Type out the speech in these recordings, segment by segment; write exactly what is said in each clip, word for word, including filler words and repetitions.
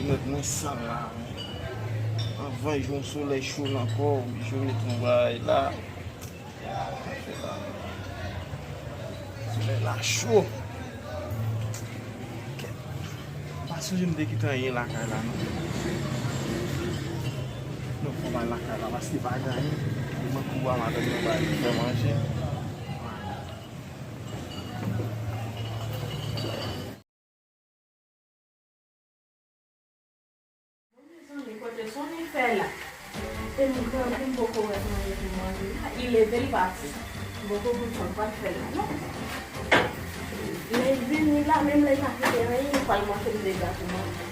Mèt mwen san la, men. Anvan jwe yon solèy cho nan kò w, oblije w met yon bagay la. Solèy la cho. Kèt. M pa sonje m te kite anyen lakay la, non. Non, fò m al lakay la, paske pa gen anyen. Demen kou a madanm nan ba li fè manje. Bon, mezanmi, kote Sony fè la? E m grangou, m poko wè manje pou manje la. Li leve, li pati. M poko konn sa l pral fè la, non. Lè l vini la, menm lè l pa kite anyen, li pral manke m dega pou manje.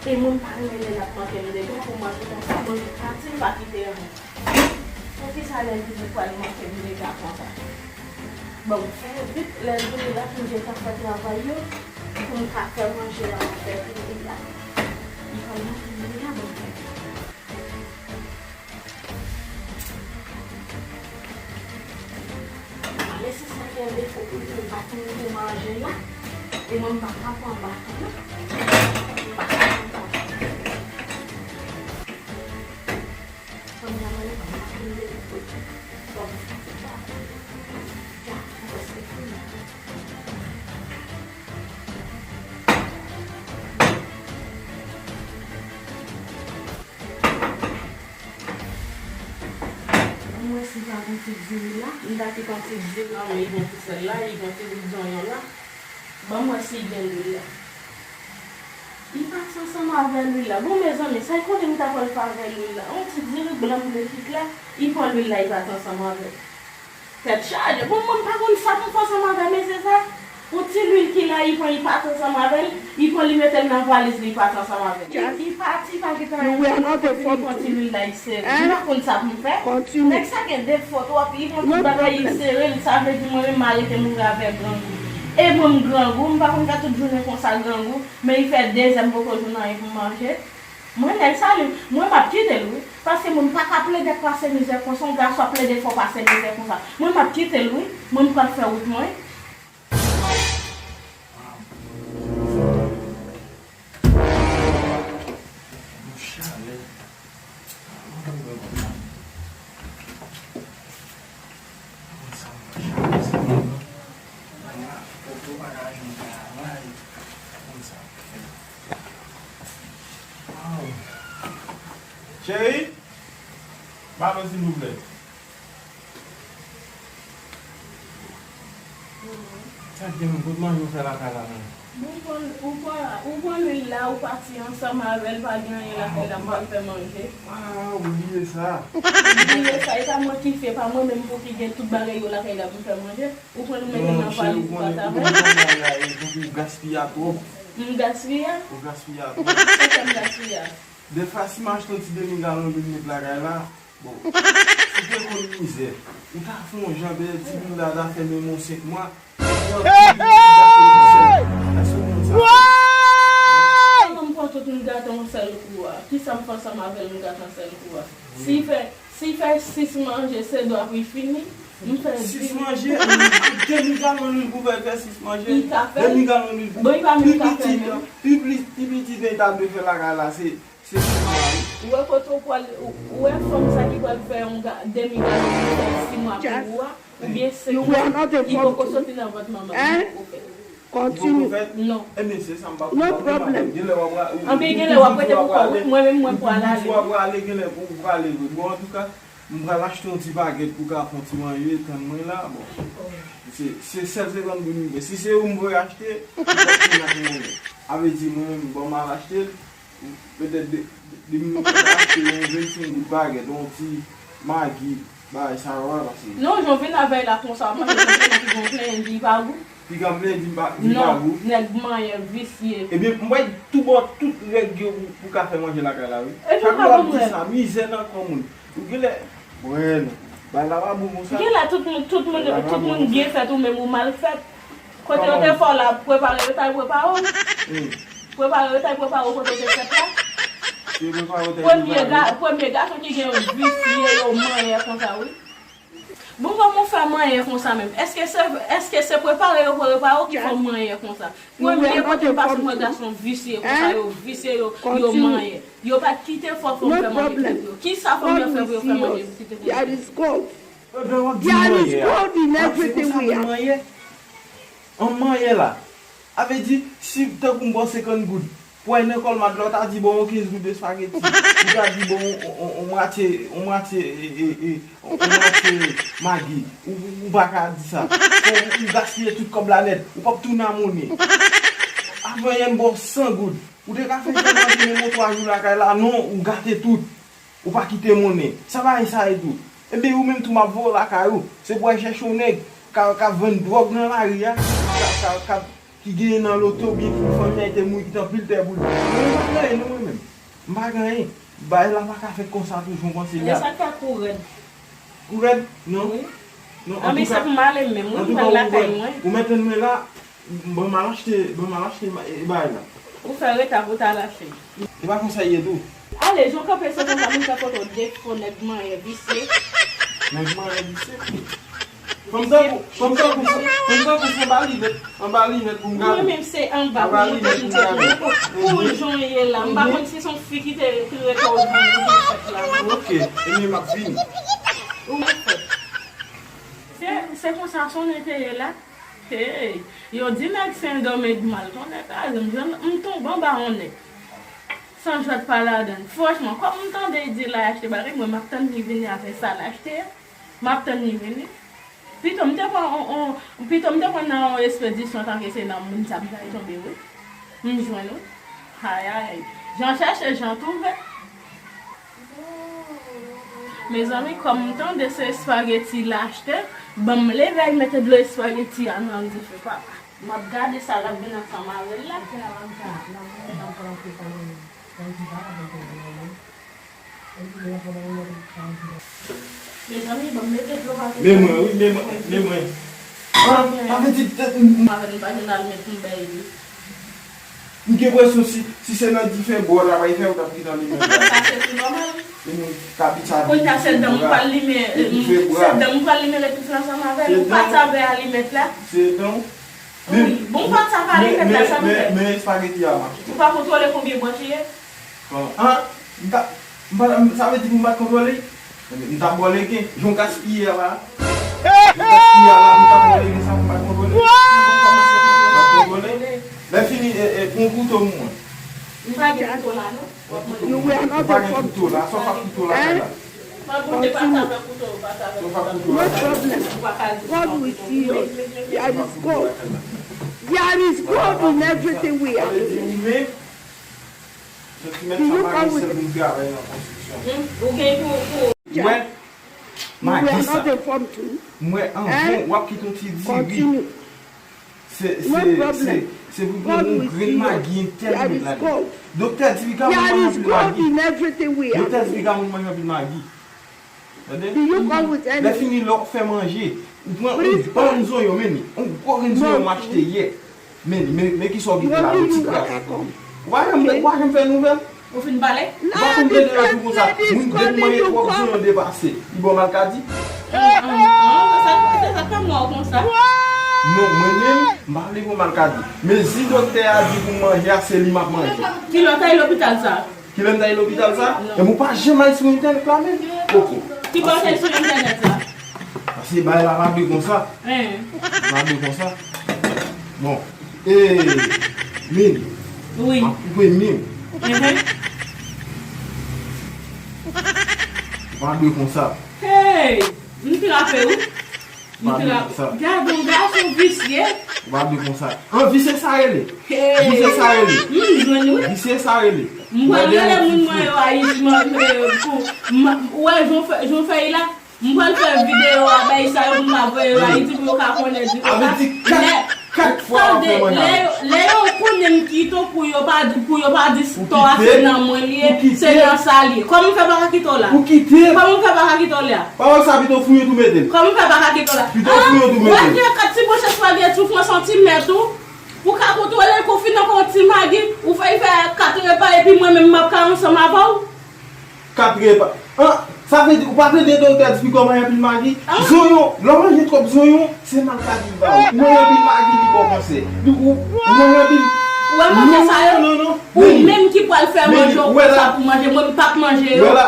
E mwen, m pa renmen lè l ap manke m dega pou manje konsa, mwen vin pati, m pa kite anyen. Poukisa lè l vini pral manke m dega konsa? Bon, m fè vit, lè l vini la, pou m gentan fè travay yo, pou m ka fè manje a, m fè pou li a. M pral manke m dega, bon. Ale, si sa gen defo pou li, m pa tini pou manje la. E mwen, m pa ka pran baton, non. M pa ka pran baton. Mwen si pa gon ti diri la, m ta kite yon ti diri nan men, li gon ti sèl la, li gon ti bout zonyon la. Ban m wè si gen lwil la. Li pati ansanm avè lwil la. Bon, mezanmi, sa l konnen m ta pral fè avè lwil la? Yon ti diri blan m vle kit la, li pran lwil la, li pati ansanm avè l. Tèt chaje. Bon, mwen, m pa konn sa pou m fè ansanm avè mesye sa. Yon ti lwil ki la, li pran, li pati ansanm avè l, li pran, li mete l nan valiz, li pati ansanm avè l. Li, li pati, pa gentan anyen. Li pran ti lwil la, li sere. M pa konn sa pou m fè. Nèg sa gen defo twòp, li pran tout bagay, li sere l, sa vle di mwen menm, m arete mouri avè grangou. E mwen, m grangou, m pa konn fè tout jounen konsa grangou. Men li fè de zè m poko jwenn anyen pou m manje. Mwen, nèg sa li, mwen, m ap kite l, wi. Paske mwen, m pa ka plede pase mizè konsa, yon gason ap plede fè w pase mizè konsa. Mwen, m ap kite l, wi. Mwen, m pral fè wout mwen. Cheri, baton silvouplè. Sa k gen menm, kot manje w fè lakay la menm? Bon, ou pran, ou pran, ou pran lwil la, ou pati ansanm avè l, pa gen anyen lakay la, m pral fè manje. Ah, ou bliye sa. Ou bliye sa, e pa mwen ki fè, pa mwen menm pou ki gen tout bagay yo lakay la pou m fè manje. Ou pran l ou mete l nan valiz ou pati avè l. Ou gaspiya twòp. M gaspiya? Ou gaspiya twòp. Sa fè m gaspiya? Defwa, si m achte yon ti demi galon lwil met lakay la, bon, si te konn mizè, ou ta fè yon jan, pètèt ti lwil la ta fè menm yon senk mwa. Hey, hey! Èske w konn sa? Kòman m pran tout m gate yon sèl kou a? Kisa m fè ansanm avè l m gate yon sèl kou a? Si fè Si fè sis manje, se dwa pou l fini. M fè sis manje, demi galon lwil pou fè, fè sis manje. Li ka fè. Demi galon lwil pou. Bon, li pa menm ka fè menm. Pi piti, pi piti, pi piti, men ta dwe fè lakay la, se, se sis manje. Ou wè kote w pral, ou, ou wè fanm sa ki pral fè yon ga-, demi galon lwil fè sis mwa pou ou a, oubyen senk mwa, li poko soti nan vant manman l, li poko fè. Kontini. Non. Ebyen, se sa m pa konprann. No problem. Genlè w ap prale. Anben, genlè w ap rete pou kò w, wi. Mwen menm, mwen pral ale. Ou ap prale, genlè pou ou prale, wi. Bon, antouka, m pral achte yon ti bagèt pou ka fè yon ti manje, tann mwen la. Bon. Se, se sèl senkant goud m gen. Si se ou m voye achte, m pral fè yon manje. A vle di, mwen menm, bon, m al achte l. Petèt de, de, de minit pou achte yon vennsenk goud bagèt, yon ti magi, bagay sa yo a, paske. Non, jan w vin avè l la konsa, w panse se yon nèg ki gon plenyen di pa gou? Piga m plenyen di pa, di pa gou? Non, nèg manyen, visye. Ebyen, m bay tou bò, tout règ yo pou, pou ka fè manje lakay la, wi. Epi w pa konn règ. Chak lè w ap di sa, mizè nan kò moun. Ou genlè, bwè non. Bagay la pa bon konsa. Genlè tout moun, tout moun, tout moun byen fèt, ou menm ou mal fèt. Kote yo te fè w la, prepare yo t al prepare w. Hmm. Prepare yo t al prepare w kote w te fèt la. Premye ga-, premye gason ki gen yo visye, yo manyen konsa, wi. Bon, kòman w fè manyen konsa menm? Èske se, èske se prepare yo prepare w ki fè w manyen konsa? Premye kote m pase m wè gason visye konsa, yo visye, yo, yo manyen. Yo pa t kite fò, fò m fè manje pou tèt yo. Kisa fò m fè pou yo fè manje pou tèt yo? Ebyen, w ap di manyen a. Pase konsa pou manyen. An manyen la. A vle di, si tankou m ba w senkant goud, pou w al nan Colmart la, w ta di, "Bon, yon kenz goud espageti." Ou ta di, "Bon, on, on, on mwatye, on mwatye, e, e, e, on, on mwatye Maggi." Ou, ou, ou pa ka di sa. Ou, ou gaspiye tout kòb la nèt. Ou p ap tounen a monnen. Avan yè m ba w san goud. Ou te ka fè jan manje menm yon twa jou lakay la, non, ou gate tout. Ou pa kite monnen. Sa bagay sa ye tou. Ebyen, ou menm tou m ap voye w lakay ou. Se pou w al chèche yon nèg k ap, k ap vann dwòg nan lari a, k ap, k ap, k ap, ki genyen nan loto, oubyen ki fanmi a te mouri, ki te anpil tè pou li. Mwen, m pa gen anyen, non, mwen menm. M pa gen anyen. Bagay la pa ka fèt konsa toujou, m panse li a. E sa k fè kou rèd. Kou rèd? Non. Wi. Non, an tou ka, se pou m ale menm, wi, m pral lakay mwen. Ou mèt tann mwen la, ban m al achte, ban m al achte ma-, e, bagay la. Ou fè reta pou w t al achte. E pa konsa l ye tou. Ale, jan w kanpe se konsa, moun fè foto de fo nèg manyen visye. Nèg manyen visye? Fò m tankou, fò m tankou, fò m tankou se anba linèt, anba linèt pou m gade. Mwen menm se anba pou m monte pou m tcheke w. Pou jan w ye la, m pa konn si se yon fi ki te, ki rete w jan w fèt la. Ok, ebyen m ap vini. Ou mèt fèt. Se, se konsa sonnen te ye la. Hey, yo di nèg se yon dòmèd mal, tonnè kraze m, jwenn m tonbe anba yon nèg. San jwèt pa ladann. Franchman, kòm m tande l di l al achte bagay, mwen m ap tann li vini avè sa l achte a. M ap tann li vini. Pito m te pran on, on, pito m te pran nan yon espedisyon tanke se nan moun sa m t al tonbe, wi. M jwenn, wi. Ayayay. Jan chèche, jan twouve. Mezanmi, kòm m tande se espageti l achte, ban m leve al mete dlo espageti a nan dife, papa. M ap gade sa l ap vin ansanm avè l la. Mezanmi, ban m mete dlo pa. Men mwen, wi, men mwen, men mwen. Ah, sa vle di, m pa vin, m pa vin al met m bay li. M gen enpresyon si, si se nan dife bò w ta bay fè, ou t ap kite alimen bra. Sa se tou nòmal. E moun k abitye al viv dife bra. Kounye a se dan m pral limen, se dan m pral limen lepis la ansanm avè l. Ou pa t avè alimèt la. Se dan w. Wi. Bon, ou pa t avè alimèt la, sa nou fè? Men espageti a mache. Ou pa kontwole konbyen branch li ye? An, m ta, m pa, sa vle di pou m pa t kontwole? M t ap bò legen, jan w gaspiye a la. Jan w gaspiye a la, m t ap bò legen sa pou m pa t kontwole. M pa t kontwole. Lè fini, e, e, pran kouto m mwen. M pa gen kouto la, non. Ou pa gen kouto la, sa w fè ak kouto la, la. Sa w fè ak kouto la, la. Sa w fè ak kouto la, la. There is gold. There is gold in everything we are doing. Santimèt sa pa gen sèl moun travay nan konstriksyon. Ou gen pou, pou. Ou wè? Magi sa. M wè anvan w ap kite yon ti diri. Se, se, se, se pou pran yon grenn magi entèl ou met ladan. Doktè di piga moun manje anpil magi. Doktè di piga moun manje anpil magi. Tande? Lè fini, lè w fè manje, ou pran yon bann zonyon, men yon gwo grenn zonyon m achte yè. Men, men, men kisa w kite la, yon ti kras. Ou pa janm, ou pa janm fè nouvèl. Ou fin pale? Ou pa konn tande radyo konsa. Moun depi mwen twòp zonyon depase. Li ba w malkadi? Se sa k fè m wè w konsa. Non, mwen menm, m pa vle ba w malkadi. Mezi doktè a di pou m manje a, se li m ap manje. Kilè w t al lopital sa? Kilè m t al lopital sa? Epi ou pa janm al sou entènèt la menm? Poko. Ki bò w te sou entènèt la? Paske bagay la pa dwe konsa. Hein. Pa dwe konsa. Bon. E, Min. Wi. M ap koupe men w. Enhen. Pa dwe konsa. Hey! M trape w. M trape w. Gad yon gason visye. Pa dwe konsa. An, visye sa rele. Hey! Visye sa rele. M jwenn wi. Visye sa rele. M pral rele moun mwen yo Ayiti, m, e, pou, m, ou wè jan w fè, jan w fè y la? M pral fè videyo a bay sa yo pou m ka voye yo Ayiti pou yo ka konnen di konsa. Lè, tande, lè yo, lè yo konnen m kite w pou yo pa di, pou yo pa di tò a se nan mwen li ye, se nan sa li ye. Kòman m fè pa ka kite w la? Kòman m fè pa ka kite w la? Pawòl sa pito fouye tou mete l. Kòman m fè pa ka kite w la? Pito fouye tou mete l. Wè gen kat ti bouch espageti ou pran santimèt ou. Ou ka kontwole l kou fin nan yon ti magi, ou fè, fè kat repa epi mwen menm m ap ka ansanm avè w. Kat repa. An, Sa vle di, ou pa tande doktè di piko manje anpil magi? Zonyon, lè w manje twòp zonyon, se maladi li ba ou. Ou manje anpil magi, li ba w kansè. Li, ou, ou manje anpil. Ou wè manje sa yo? Non, non, non. Ou menm ki pral fè manje, ou konn sa pou manje. Mwen, m p ap manje yo. Mwen,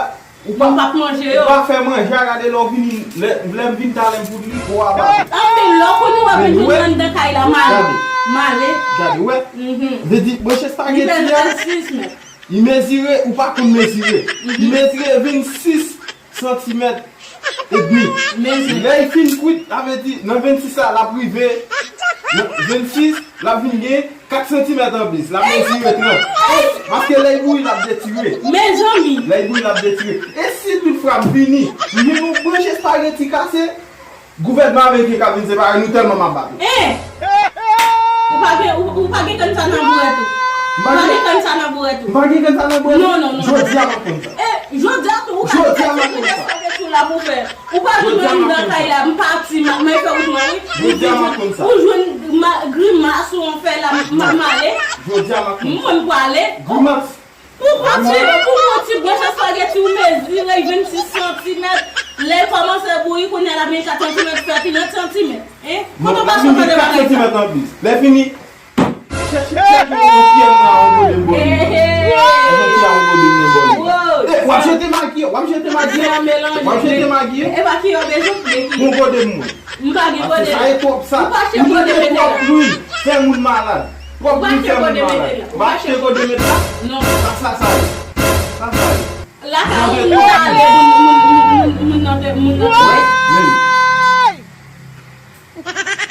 m p ap manje yo. Ou pa fè manje a, gade lè w vini, lè, lè m vin talè m fout li, gwo aba. Anpil lè w konnen w ap vin jwenn anndan kay la, m ale. M ale. Gade, wè. Vle di, branche espageti a. Li mezire, ou pa konn mezire. Li mezire vennsis santimèt edmi. Lè l fin kwit, sa vle di, nan vennsis la, l ap rive, nan vennsis, l ap vin gen kat santimèt anplis. L ap mezire trant. Paske lè l bouyi, l ap detire. Mezanmi! Lè l bouyi, l ap detire. E si tout fra m fini, m gen yon branch espageti kase, gouvènman ameriken ka vin separe nou tèlman m ap bat ou. Eh! Ou pa gen, ou, ou pa gen kann sa nan bourèt ou. Ou pa gen kann sa nan bourèt ou. M pa gen kann sa nan bourèt ou? Non, non, non. Jodi a m ap konn sa. Eh, jodi a tou, ou ka fè sa, se tout espageti w la pou fè. Ou pa vin jwenn m nan kay la, m pati, m ap, m ap fè wout mwen, wi. Jodi a m ap konn sa. Ou jwenn ma-, grimas ou an fè la, m ap male. Jodi a m ap konn sa. M konn pwale. Grimas. Pou kontinye pou yon ti branch espageti ou mezire vennsis santimèt, lè l kòmanse bouyi, kounye a l ap gen kat santimèt, fè trant santimèt. Hein? Kòman w pa sot tande bagay sa? Lè fini, chèche, chèche yon pyè nwa, yon gode m bò li. Chèche yon pyè, yon gode m bò li. Eh, w ap jete magi, w ap jete magi. W ap jete magi. E pa ki yo bezwen, de ki? Yon gode m mwen. M pa gen gode. Sa e twòp sa. Ou pa achte gode mete la. Lwil fè moun malad. Twòp lwil fè moun malad. Ou pa achte gode mete la? Non. Sa, sa, sa ye. Sa, sa ye. Lakay ou, moun nan te, moun, moun, moun, moun nan te, moun nan te. Wè, men.